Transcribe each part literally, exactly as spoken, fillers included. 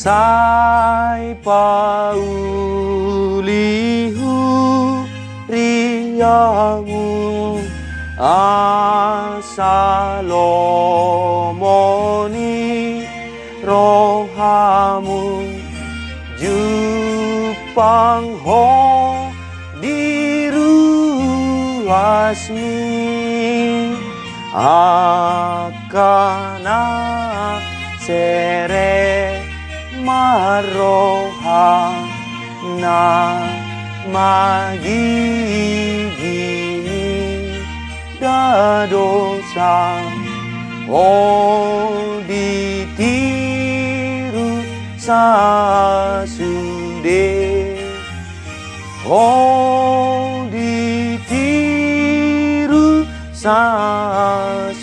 Sai pauli huriamu, asa lomo ni rohamu, jumpang ho di ruasmi, angka na sere marroha, na magigi ni dadosa, ho ditiru sasude. Ho ditiru sasude.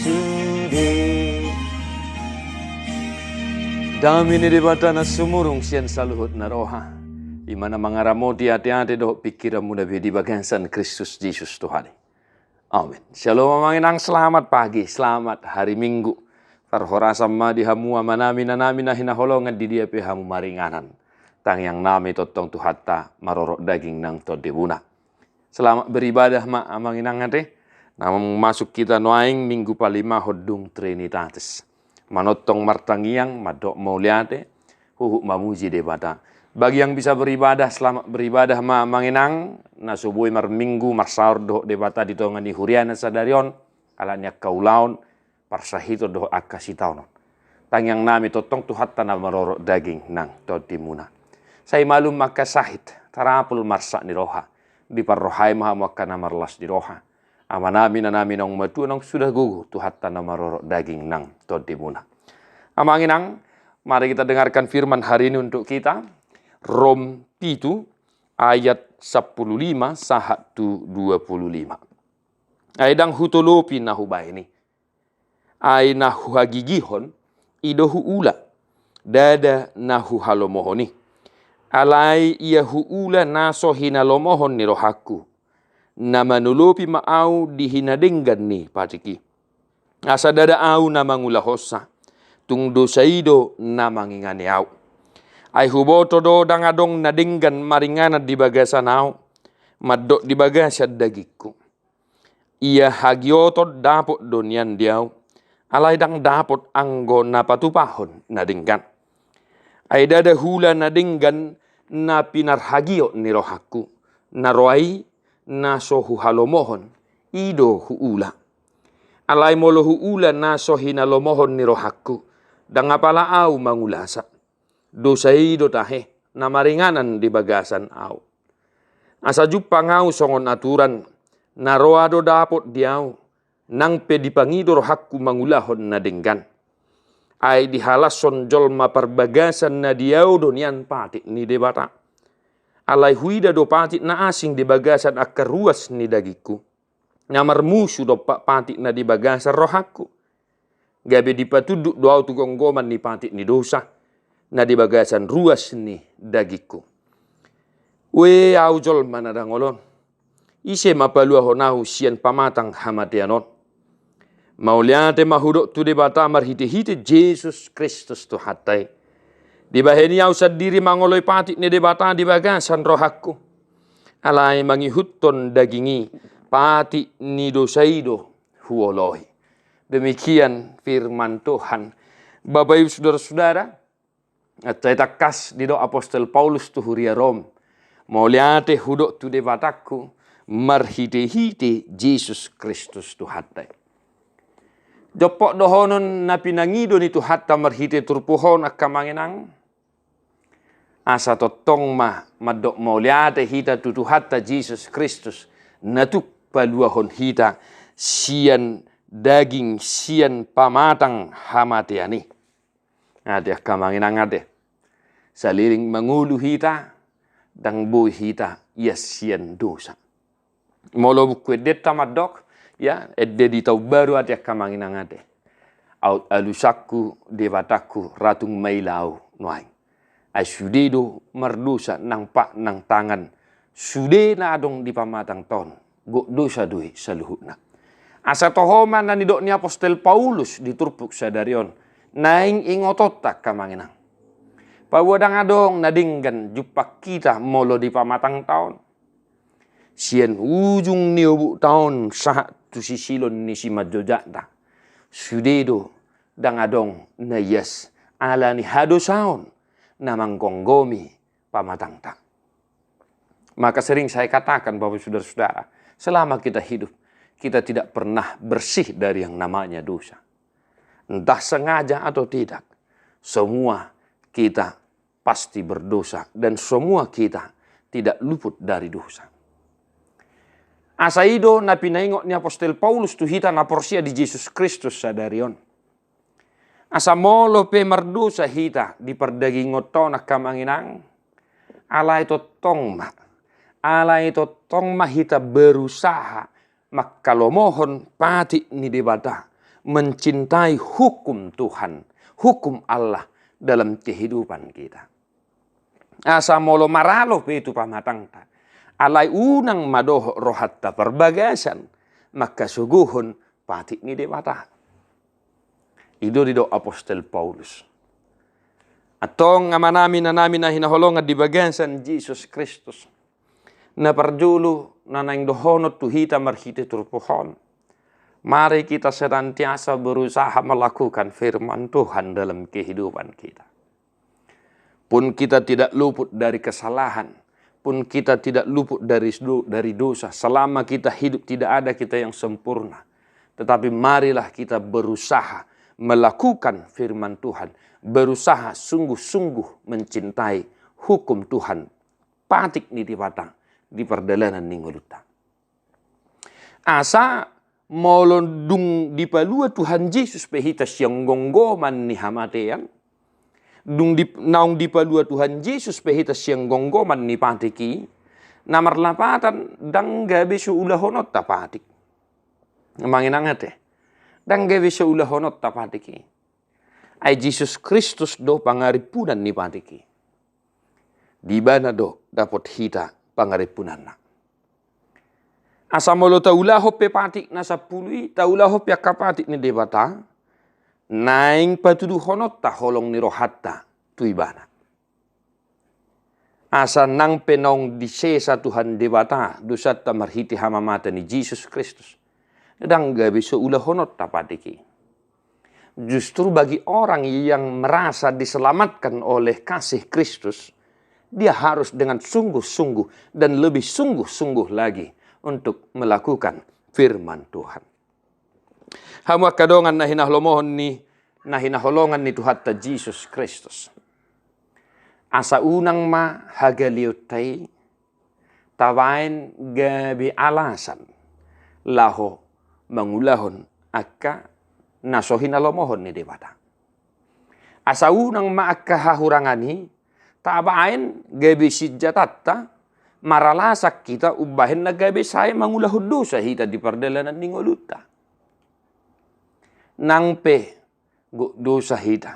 Dame ni Debata na sumurung sian saluhut na roha, i ma na mangaramoti ateate dohot pingkiranmuna be di bagasan Kristus Jesus Tuhan i. Amin. Syalom amang inang, selamat pagi, selamat hari Minggu. Parhorasan ma di hamu amanami, inanami na hinaholongan, di dia pe hamu maringanan. Tangiangnami tongtong Tuhanta marorot daging nang tondimuna. Selamat beribadah ma amang inang ate. Na masuk hita nuaeng Minggu palimahon dung Trinitatis. Manongtong martangiang, mandok mauliate, huhut mamuji Debata. Bagi yang bisa beribadah, selamat beribadah ma amang inang, na so boi marminggu, marsaor dohot Debata di tonga ni huriana sadari on, ala ni angka ulaon, parsahiton dohot angka sitaonon. Tangiangnami tongtong Tuhanta na marorot daging nang tondimuna. Sai malum angka sahit, tarapul marsak ni roha, diparrohai ma hamu angka na marlas ni roha. Amanami, inanami naung matua, naung sudah gogo, Tuhanta na marorot daging nang tondimuna. Amang inang, mari kita dengarkan firman hari ini untuk kita. Rom pitu ayat sampulu lima sahat tu dua pulu lima. Ai ndang hutolopi na hubaen i. Ai na huhagigihon i do huula, ndada na huhalomohon i. Alai ia huula na so hinalomohon ni rohangku, na manolopi ma au di hinadenggan ni patik i. Asa ndada au na mangulahonsa, tung dosa i do na mangingani au. Ai huboto do ndang adong na denggan maringanan di bagasan au, mandok di bagasan dagingku. Ia hagioton dapot do nian di au, alai ndang dapot anggo na patupahon na denggan. Ai ndada huula na denggan na pinarhagiot ni rohangku, na roa i na so huhalomohon, i do huula. Alai molo huula na so hinalomohon ni rohangku, ndang apala au mangulasa. Dosa i do tahe, na maringanan di bagasan au. Asa jumpang au songon aturan, na roa do dapot di au, nang pe dipangido rohangku mangulahon na denggan. Ai dihalashon jolma parbagasan na di au do nian patik ni Debata. Alai huida do patik na asing di bagasan angka ruas ni dagingku, na marmusu dompak patik na di bagasan rohangku. Gabe dipatunduk do au tu gomgoman ni patik ni dosa, na di bagasan ruas ni dagingku. Ue au jolma na dangol on, ise ma paluahon au sian pamatang hamatean on? Mauliate ma hudok tu Debata marhitehite Jesus Kristus Tuhanta i. Dibahen i au sandiri mangoloi patik ni Debata di bagasan rohangku. Alai mangihuthon daging i, patik ni dosa i do huoloi. Demikian firman Tuhan. Bapak Ibu Saudara-saudara, sai tangkas didok apostel Paulus tu huria Rom, mauliate hudok tu Debatangku marhitehite Jesus Kristus Tuhanta i. Jompok dohonon na pinangido ni Tuhanta marhite turpuk on, angka amang inang. Asa tongtong ma mandok mauliate hita tu Tuhanta Jesus Kristus, na tuk paluahon hita sian daging, sian pamatang hamatean i. Ate, angka amang inang, ate. Saleleng mangolu hita, ndang boi hita ias sian dosa. Molo Buku Endenta mandok, ya, ende di taon baru, ate, angka amang inang, ate. Aut alusanku, Debatangku, ra tung maila au nuaeng. Ai sude do mardosa nang pat nang tangan, sude na adong di pamatangta on, gok dosa do i saluhutna. Asa toho ma na nidok ni apostel Paulus di turpuk sadari on, naeng ingotonta, angka amang inang. Paboa ndang adong na denggan jumpang hita molo di pamatangta on. Sian ujung ni obukta on sahat tu sisilon ni simanjojakta, sude do ndang adong na ias ala ni hadosaon na manggomgomi pamatangta. Maka sering saya katakan, Bapak, saudara-saudara, selama kita hidup, kita tidak pernah bersih dari yang namanya dosa. Entah sengaja atau tidak, semua kita pasti berdosa dan semua kita tidak luput dari dosa. Asa i do na pinaingot ni apostel Paulus tu hita na porsea di Jesus Kristus sadari on. Asa molo pe mardosa hita di pardagingonta on, angka amang inang, alai tongtong ma, alai tongtong ma hita berusaha mangkalomohon patik ni Debata, mencintai hukum Tuhan, hukum Allah dalam kehidupan kita. Asa molo maralo pe tu pamatangta, alai unang ma dohot rohanta parbagasan mangkasogohon patik ni Debata. I do didok apostel Paulus. Antong amanami, inanami na hinaholongan di bagasan Jesus Kristus, na parjolo na naeng dohonon tu hita marhite turpuk on, mari kita senantiasa berusaha melakukan firman Tuhan dalam kehidupan kita. Pun kita tidak luput dari kesalahan, pun kita tidak luput dari do-, dari dosa, selama kita hidup tidak ada kita yang sempurna. Tetapi marilah kita berusaha melakukan firman Tuhan, berusaha sungguh-sungguh mencintai hukum Tuhan, patik ni Debata di pardalanan ni ngolunta. Asa molo dung dipalua Tuhan Jesus pe hita sian gomgoman ni hamatean, dung di, naung dipalua Tuhan Jesus pe hita sian gomgoman ni patik i, na marlapatan ndang gabe so ulahononta patik. Amang inang ate, ndang gabe so ulahononta patik i. Ai Jesus Kristus do pangarimpunan ni patik i. Di Ibana do dapot hita pangarimpunanna. Asa molo taulahon pe patik na sampulu i, taulahon pe angka patik ni Debata, naeng patuduhononta holong ni rohanta tu Ibana. Asa nang pe naung disesa Tuhan Debata dosanta marhite hamamate ni Jesus Kristus, ndang gabe so ulahononta patik i. Justru bagi orang yang merasa diselamatkan oleh kasih Kristus, dia harus dengan sungguh-sungguh dan lebih sungguh-sungguh lagi untuk melakukan firman Tuhan. Hamu angka dongan na hinalomohon ni, na hinaholongan ni Tuhanta Jesus Kristus. Asa unang ma hagaleonta i tabaen gabe alasan laho mangulahon angka na so hinalomohon ni Debata. Asa unang ma angka hahurangan i tabaen gabe sinjatanta maralasan hita umbahen na gabe sae mangulahon dosa hita di pardalanan ni ngolunta. Nang pe gok dosa hita,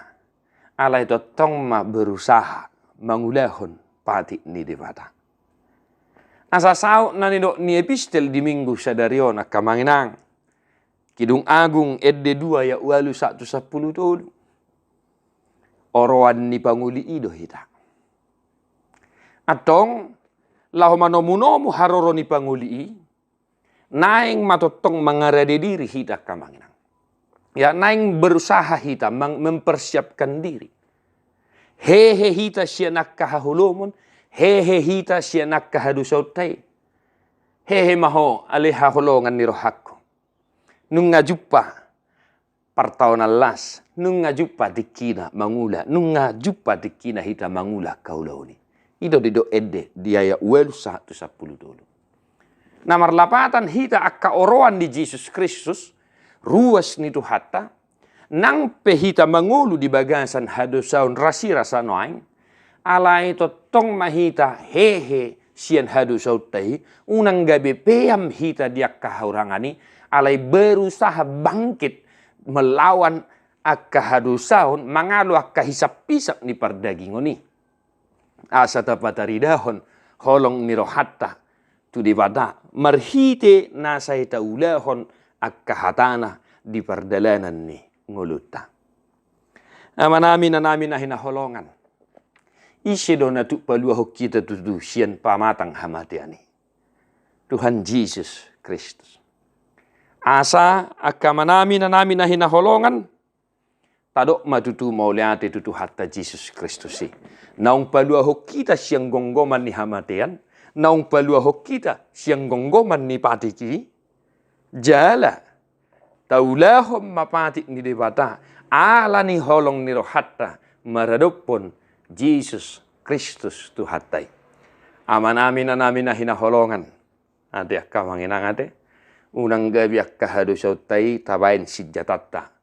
alai tongtong ma berusaha mangulahon patik ni Debata. Asa saut na nidok ni epistel di Minggu sadari on, angka amang inang, Kidung Agung ende dua ayat ualu sahat tu sampulu tolu. Oroan ni pangoli i do hita. Antong, laho manomunomu haroro ni pangoli i, naeng ma tongtong mangarade diri hita, angka amang inang. Ya, naeng berusaha hita mang-, mempersiapkan diri. Hehe hita sian angka haholomon, hehe hita sian angka hadosaonta i. Hehe ma ho ale haholongan ni rohangku. Nunga jumpa partaonan las, nunga jumpa tingkina mangula, nunga jumpa tingkina hita mangula angka ulaon i. I do didok ende di ayat ualu sahat tu sampulu tolu. Na marlapatan hita angka oroan ni Jesus Kristus, ruas ni Tuhanta, nang pe hita mangolu di bagasan hadosaon rasirasa nuaeng, alai tongtong ma hita hehe sian hadosaonta i, unang gabe peam hita di angka hahurangan i, alai berusaha bangkit melawan angka hadosaon, mangalo angka hisap-hisap ni pardagingon i. Asa tapataridahon holong ni rohanta tu Debata marhite na sai taulahon angka hatana di pardalanan ni ngolunta. Amanami, inanami na hinaholongan. Ise do na tuk paluahon hita tutu sian pamatang hamatean i? Tuhan Jesus Kristus. Asa angka amanami, inanami na hinaholongan, tadok ma tutu mauliate tu Tuhanta Jesus Kristus i. Naung paluahon hita sian gomgoman ni hamatean, naung paluahon hita sian gomgoman ni patik i, jala taulahon ma patik ni Debata, ala ni holong ni rohanta maradophon Jesus Kristus Tuhanta i. Amanami, inanami na hinaholongan, ate angka amang inang ate, unang gabe angka hadosaonta i tabaen sinjatanta,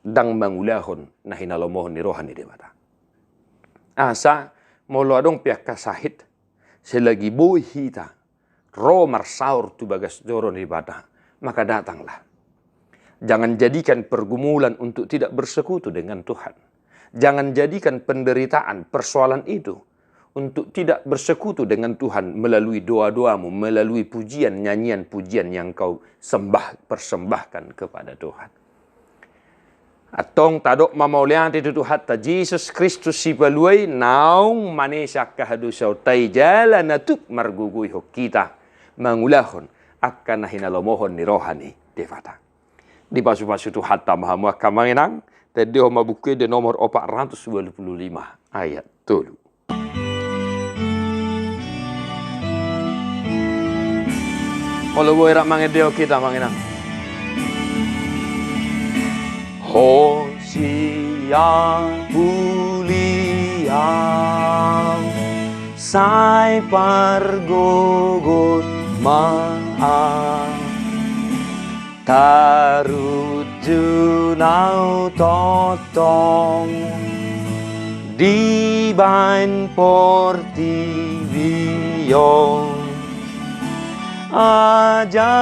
ndang mangulahon na hinalomohon ni roha ni Debata. Asa, molo adong pe angka sahit, selagi boi hita ro marsaor tu bagas joro ni Debata, maka datanglah. Jangan jadikan pergumulan untuk tidak bersekutu dengan Tuhan. Jangan jadikan penderitaan, persoalan itu untuk tidak bersekutu dengan Tuhan melalui doa-doamu, melalui pujian, nyanyian, pujian yang kau sembah, persembahkan kepada Tuhan. Antong tadok ma mauliate tu Tuhanta Jesus Kristus Sipalua i, naung manese angka hadosaonta i jala na tuk margogoihon hita mangulahon angka na hinalomohon ni roha ni Debata. Dipasupasu Tuhanta ma hamu angka amang inang, tendehon ma Buku Ende nomor opat ratus dua puluh lima ayat tolu. Molo boi rap mangendehon hita amang inang. Hosea, uli au, sai pargogoi ma au. Tarunjun au tongtong dibaen portibi on. Ajari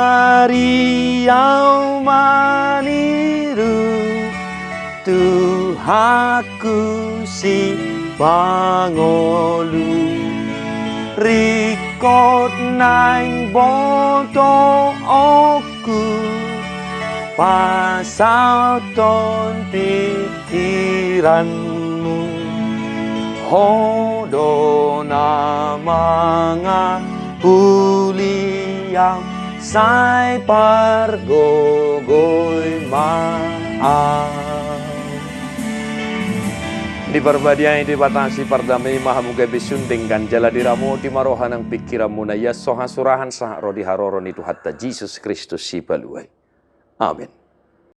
au maniru Tuhanku Sipangolu. Ringkot naeng botoonku, pasahathon pikiranmu. Ho do na mangapuli au, sai pargogoi ma au. Diparbadiai Debata Sipardame i ma hamu gabe sun denggan jala diramoti ma roha nang pikiranmuna, ia so hasurahan sahat ro di haroro ni Tuhanta Jesus Kristus Sipalua i. Amen.